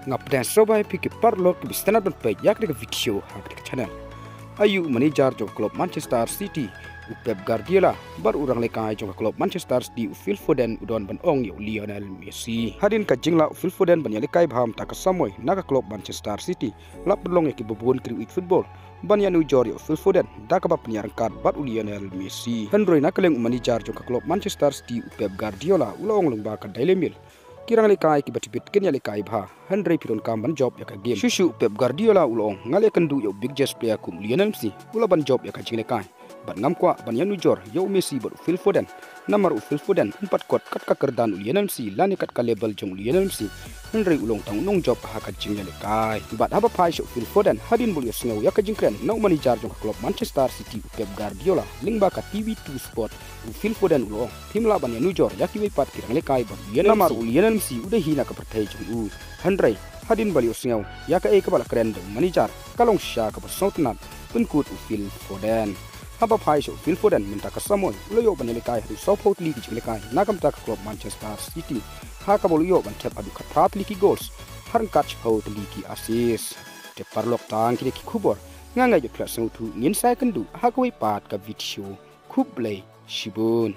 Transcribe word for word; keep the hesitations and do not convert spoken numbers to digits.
Nga pdiang sngewbha ïa phi ki paralok kiba sngewtynnat ban peit ïa kane ka video ha kane ka channel. Aïu u manager jong ka club Manchester City, u Pep Guardiola, bad u ranglehkai jong ka club Manchester City, u Phil Foden, u don ban ong ïa u Lionel Messi. Hadien ka jinglah u Phil Foden ban ïalehkai bha mynta ka samoi na ka club Manchester City, la pynlong ïa kiba bun ki riewieid football ban ïanujor ïa u Phil Foden da kaba pynïaryngkat bad u Lionel Messi. Hynrei na ka liang u manager jong ka club Manchester City, u Pep Guardiola, u la ong lyngba ka Daily Mail, ki ranglehkai kiba tbit kin ïalehkai bha, hynrei phi donkam ban jop ïa ka game. Shuh shuh u Pep Guardiola u la ong, nga la ïakynduh ïa u biggest player kum u Lionel Messi, u lah ban jop ïa ka jinglehkai. Bad ngam kwah ban ïanujor ïa u Messi bad u Phil Foden. Namar u Phil Foden um pat kot kat ka kyrdan u Lionel Messi lane kat ka level jong u Lionel Messi. Hynrei u long tang u nongjop ha ka jingïalehkai. Bad haba phai sha u Phil Foden, hadien ba u la ïohsngew ïa ka jingkren na u manager jong ka club Manchester City, u Pep Guardiola, lyngba ka T V two Sport, u Phil Foden u la ong, phim lah ban ïanujor ïa kiwei pat ki ranglehkai bad u Lionel Messi. Namar u Lionel Messi u dei hi na ka pyrthei jong u. Hynrei hadien ba u la ïohsngew ïa kaei kaba la kren da u manager, ka long shisha kaba sngewtynnat, pynkut u Phil Foden. Haba phai sha u Phil Foden mynta ka samoi, u la ïoh ban ïalehkai haduh sawphew tylli ki jinglehkai na ka bynta ka club Manchester City, ha kaba u la ïoh ban thep haduh khatphra tylli ki goals, ha ryngkat shiphew tylli ki assist. Te paralok, tang kine ki khubor, nga ngeit ba phi la sngewthuh. Ngin sa ïakynduh ha kawei pat ka video. Khublei shibun.